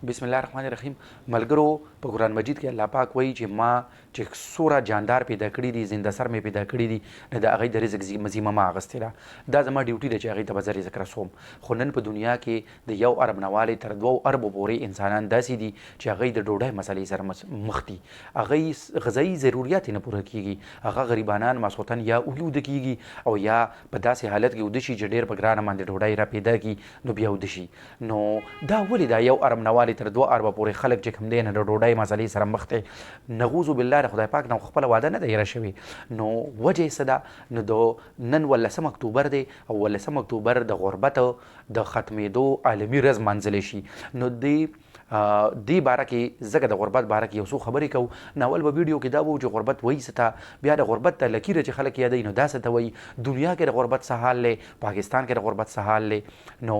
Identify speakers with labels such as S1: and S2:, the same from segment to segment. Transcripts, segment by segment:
S1: بسم الله الرحمن الرحیم. ملګرو، په قرآن مجید کې الله پاک وایي چې ما چې څوره جاندار پیدا کړي دي، زنده سر مې پیدا کړي دي، نو د هغوی د رزق ذمه ما اخیستې ده. دا زما ډیوټي ده چې هغوی ته به زه رزق رسوم. خو نن په دنیا کې د یو ارب نه والې تر دوو اربو پورې انسانان داسې دي چې هغوی د ډوډۍ مسئلې سره مخ دي، هغوی غذایي ضروریات یې نه پوره کیږي. هغه غریبانان ماسخوتن یا اوږي اوده کیږي او یا په داسې حالت کې اوده شي چې ډیر په ګرانه باندې ډوډۍ را پیدا کړي نو بیا اوده شي. نو دا ولې دا یو ارب نه والې تر 2 اربه پورې خلک چې کوم دی نه د ډوډۍ مسئلې سره مخ دی؟ نعوذ بالله، د خدای پاک نه خپله وعده نه ده هېره شوې. نو وجه یې څه ده؟ نو د نن 18 اکتوبر دی او 18 اکتوبر د غربت د ختمېدو عالمي ورځ لمانځلی شي. نو دې باره کې، ځکه د غربت باره کې یو څو خبرې کوو. نو اول به ویډیو کې دا وو چې غربت وایي څه ته، بیا د غربت ته لکیره چې خلک یادوي نو دا څه ته وایي، دنیا کې د غربت څه حال دی، پاکستان کې د غربت څه حال دی. نو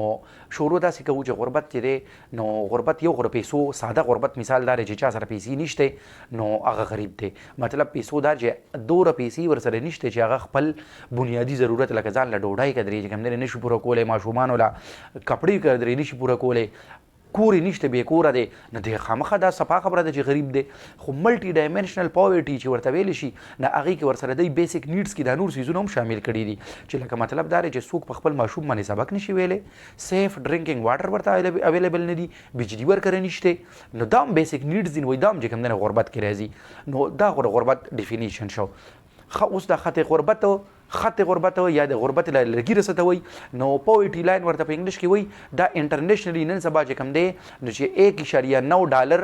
S1: شروع داسې کوو چې غربت چې دی، نو غربت یو خو د پیسو ساده غربت مثال دا دی چې چا سره پیسې نشته نو هغه غریب دی. مطلب پیسو دا چې دوره پیسې ورسره نشته چې هغه خپل بنیادي ضرورت لکه ځان له ډوډۍ قدرې چې کوم دی نشي پوره کولی، ماشومانو له کپړې قدرې نشي پوره کولی، کور یې نشته، بې کوره دی، نو دی خامخا دا صفا خبره ده چې غریب دی. خو multi dimensional poverty چې ورته ویل شي، نه هغې کې ورسره دی basic needs کې دا نور څیزونه هم شامل کړي دي چې لکه مطلب دا دی چې څوک په خپل ماشوم باندې سبق نشي ویلی، safe drinking water ورته available نه دي، بجلی ورکره نشته، نو دا هم basic needs دي. نو دا هم چې کوم دی غربت کې راځي. نو دا خو د غربت definition شو. ښه، اوس د خط غربت یا د غربت لکیر څه ته وایي؟ نو poverty line ورته په انګلیش کې وایي. دا internationally نن سبا چې کوم دی نو چې 1.9 dollar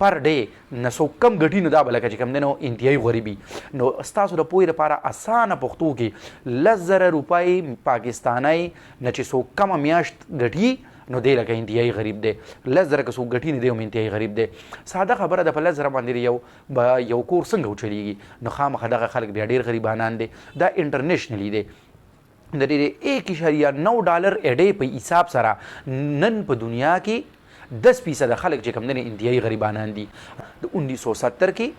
S1: per day نه څوک کم ګټي نو دا به لکه چې کوم دی نو انتهایي غریبي. نو ستاسو د پوهې لپاره اسانه پښتو کې 10,000 روپۍ پاکستانۍ نه چې څوک کمه میاشت ګټي نو دی لکه انتهایي غریب دی. 10,000 که څوک ګټي نو دی هم انتهایي غریب دی. ساده خبره ده، په 10,000 باندې یو به یو کور څنګه وچلیږي؟ نو خامخا دغه خلک بیا ډیر غریبانان دي. دا internationally دی. د دې 1.9 dollar a day په حساب سره نن په دنیا کې 10% خلک چې کوم دي انتهایي غریبانان دي. د 1970 کې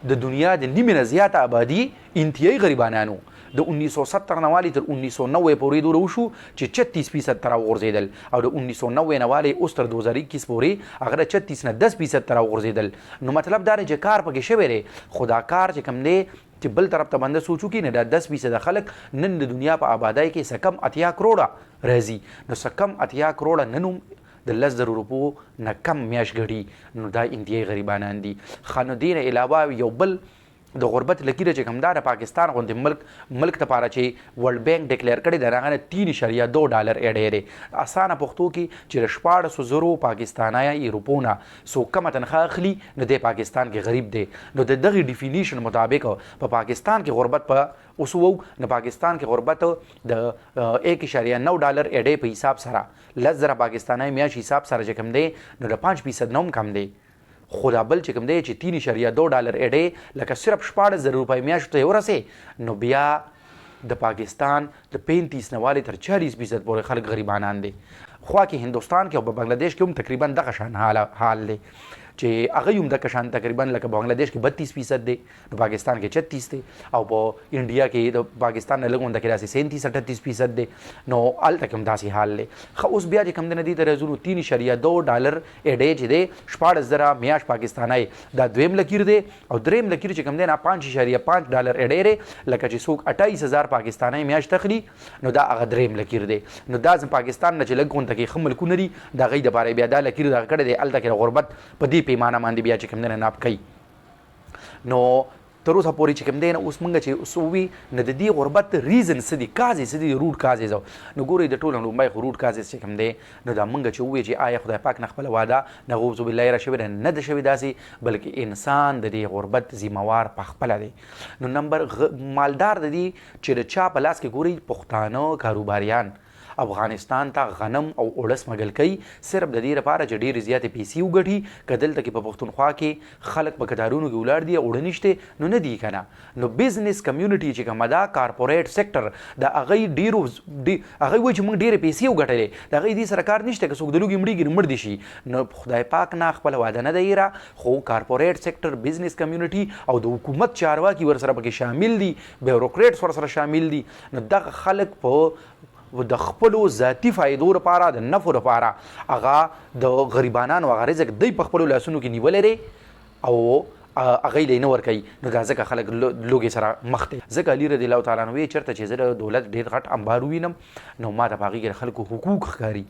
S1: د دنیا د نیمې نه زیاته آبادي انتهایي غریبانانو. د 1970 نه والي تر 1990 پورې دوره وشو چې 36% ته راوغورځېدل او د 1990 نه والي اوس تر 2021 پورې هغه د 36 نه 10% ته راوغورځېدل. نو مطلب دا دی چې کار پکې شوی دی، خو دا کار چې کوم دی چې بل طرف ته بنده سوچ وکړي نه دا 10% خلک نن د دنیا په آبادۍ کې څه کم 80 کروړه راځي. نو څه کم 80 کروړه نن هم د 10,000 روپو نه کم میاشت ګټي، نو دا انتهایي غریبانان دي. ښه، نو دې نه علاوه یو بل د غربت لکیره چې کوم دا د پاکستان غوندې ملک لپاره چې World Bank declare کړی د هغه نه 3.2 dollar a day دی. اسانه پښتو کې چې د 16,000 پاکستاني روپو نه څوک کمه تنخوا اخلي نو دی پاکستان کې غریب دی. نو د دغې definition مطابق په پاکستان کې غربت په اوس وو، نو پاکستان کې غربت د 1.9 dollar a day په حساب سره، 10,000 پاکستاني میاشت حساب سره چې کوم دی نو د 5% نه هم کم دی. خو دا بل چې کوم دی چې 3.2 dollar a day لکه صرف 16,000 روپۍ میاشت ته ورسې، نو بیا د پاکستان د 35 نه والې تر 40% پورې خلک غریبانان دي. خوا کې هندوستان کې او په بنگلاديش کې هم تقریبا دغه شان حال دی چې هغه هم دغه شان تقریبا، لکه بنگلاديش کې 32% دی نو پاکستان کې 36 دی او په انډیا کې د پاکستان نه لږ غونډه کې داسې 37 38% دی، نو هلته کې هم داسې حال دی. ښه، اوس بیا چې کوم دی نه دې ته راځو. نو 3.2 dollar a day چې دی، 16,000 میاشت پاکستاني، دا دویم لکیر دی. او دریم لکیر چې کوم دی نه 5.5 dollar a day دی، لکه چې څوک 28,000 پاکستاني میاشت اخلي نو دا هغه دریم لکیر دی. نو دا زم پاکستان نه چې لږ غونډه کې ښه ملکونه دي، د هغوی دپاره بیا دا لکیر دغه کړی دی. هلته کې غربت په دې پیمانه باندې بیا چې کوم دی نه ناپ کوي. نو تر اوسه پورې چې کوم دی نه اوس مونږ چې اوس وي نو د دې غربت reason څه دي، causes څه دي، root causes؟ نو ګورئ، د ټولو لومړی خو root causes چې کوم دی نو دا مونږ چې ووایو چې آیا خدای پاک نه خپله وعده نعوذ بالله را شوې ده؟ نه ده شوې داسې، بلکې انسان د دې غربت ذمهوار په خپله دی. نو نمبر مالدار د دې چې د چا په لاس کې، ګورئ، پښتانه کاروباریان افغانستان ته غنم او اوړه smuggle کوي صرف د دې لپاره چې ډېرې زیاتې پیسې وګټي. که دلته کې په پښتونخوا کې خلک په کتارونو کې ولاړ دي، اوړه نشته، نو نه دي که نه؟ نو business community چې کومه ده، corporate sector، د هغوی ډېرو هغوی وایي چې موږ ډېرې پیسې وګټلې، د هغوی دې سره کار نشته. که څوک د لوږې مړېږي نو مړ دي شي. نو خدای پاک نه خپله وعده نه ده هېره، خو corporate sector، business community او د حکومت چارواکي ورسره پکې شامل دي، bureaucrats ورسره شامل دي. نو دغه خلک په د خپلو ذاتي فایدو لپاره، د نفع لپاره هغه د غریبانانو هغه رزق دی په خپلو لاسونو کې نیولی دی او هغه یې نه ورکوي. نو دا ځکه خلک لوږې سره مخ دی. ځکه علي رضی الله تعالی عنه وی چېرته چې زه د دولت ډېر غټ انبار ووینم نو ما ته په هغې کې د خلکو حقوق ښکاري.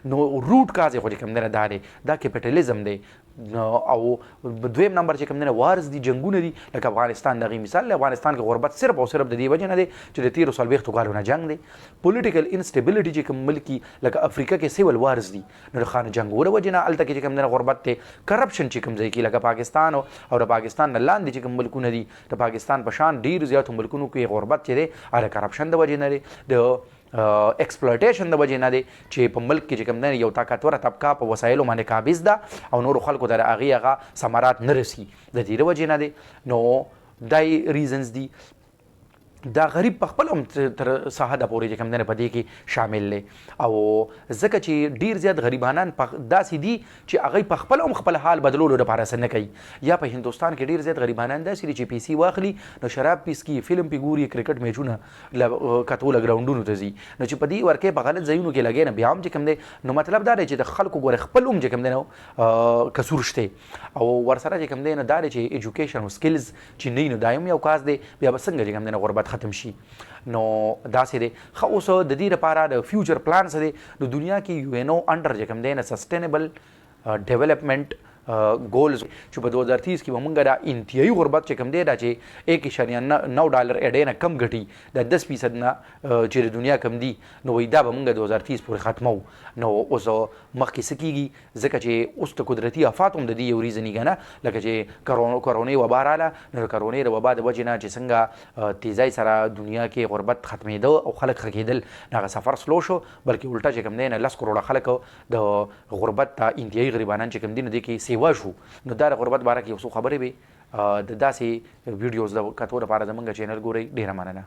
S1: نو روټ کاز یې خو چې کوم دی نه دا دی، دا کیپټلیزم دی. او دویم نمبر چې کوم دی نه وارز دي، جنگونه دي، لکه افغانستان د هغې مثال دی. افغانستان کې غربت صرف او صرف د دې وجې نه دی چې د تېرو 40 کالو نه جنګ دی. پولیټیکل انسټیبিলিټي چې کوم ملک کی، لکه افریقا کې سیول وارز دي، نو د خانه جنګو د وجې نه هلته کې چې کوم دی نه غربت دی. کرپشن چې کوم ځای کې، لکه پاکستان او د پاکستان نه لاندې چې کوم ملکونه دي، د پاکستان په شان ډیر زیاتو ملکونو کې غربت چې دی هغه د کرپشن د وجې نه دی، د ایکسپلویټیشن د وجې نه دی چې په ملک کې چې کوم دی یو طاقتوره طبقه په وسایلو باندې قابض ده او نورو خلکو ته د هغې هغه ثمرات نه رسي، د دې د وجې نه دی. نو دا ریزنز دي. دا غریب په خپل هم تر څه حده پورې چې کوم دی په دې کې شامل دی، او ځکه چې ډیر زیات غریبانان په داسې دي چې هغوی په خپل هم خپل حال بدلولو لپاره څه نه کوي. یا په هندوستان کې ډیر زیات غریبانان داسې دي چې پیسې واخلي نو شراب پې څکي، فلم پې ګوري، کرکټ میچونه له کتو له ګراونډونو ته ځي. نو چې په دې ورکې په غلط ځایونو کې لګې نه بیا هم چې کوم دی، نو مطلب دا دی چې د خلکو ګوره خپل هم چې کوم دی نو قصور شته، او ورسره چې کوم دی نو دا دی چې ایجوکیشن او سکلز چې نه نو دا هم یو کاز دی، بیا به څنګه چې کوم دی نو غربت ختم شي. نو داسې دی. ښه اوس د دې لپاره د فیوچر پلان څه دی؟ نو دنیا کې یو این او انډر چې کوم دی نه سسټینیبل ډیولپمنټ ګولز چې په 2030 کې به مونږ دا انتهایی غربت چې کوم دی، دا چې 1.9 ډالر اډې نه کم ګټي، دا 10% نه چې د دنیا کم دي، نو وایي دا به مونږ 2030 پورې ختمو. نو اوس مخکې څه کیږي؟ ځکه چې اوس د قدرتي آفات هم د دې یو ریزن که نه، لکه چې کرونې وبا راله، نو د کرونې د وبا د وجې نه چې څنګه تیزۍ سره دنیا کې غربت ختمېده او خلک ښه کېدل، نو هغه سفر سلو شو، بلکې الټه چې کوم دی نه 10 کروړه خلک د غربت ته انتهایي غریبانان چې کوم دي نو دې کې سیوا شو. نو دا د غربت باره کې یو څو خبرې وې. د داسې ویډیوز د کتو لپاره زمونږ چینل ګورئ. ډېره مننه.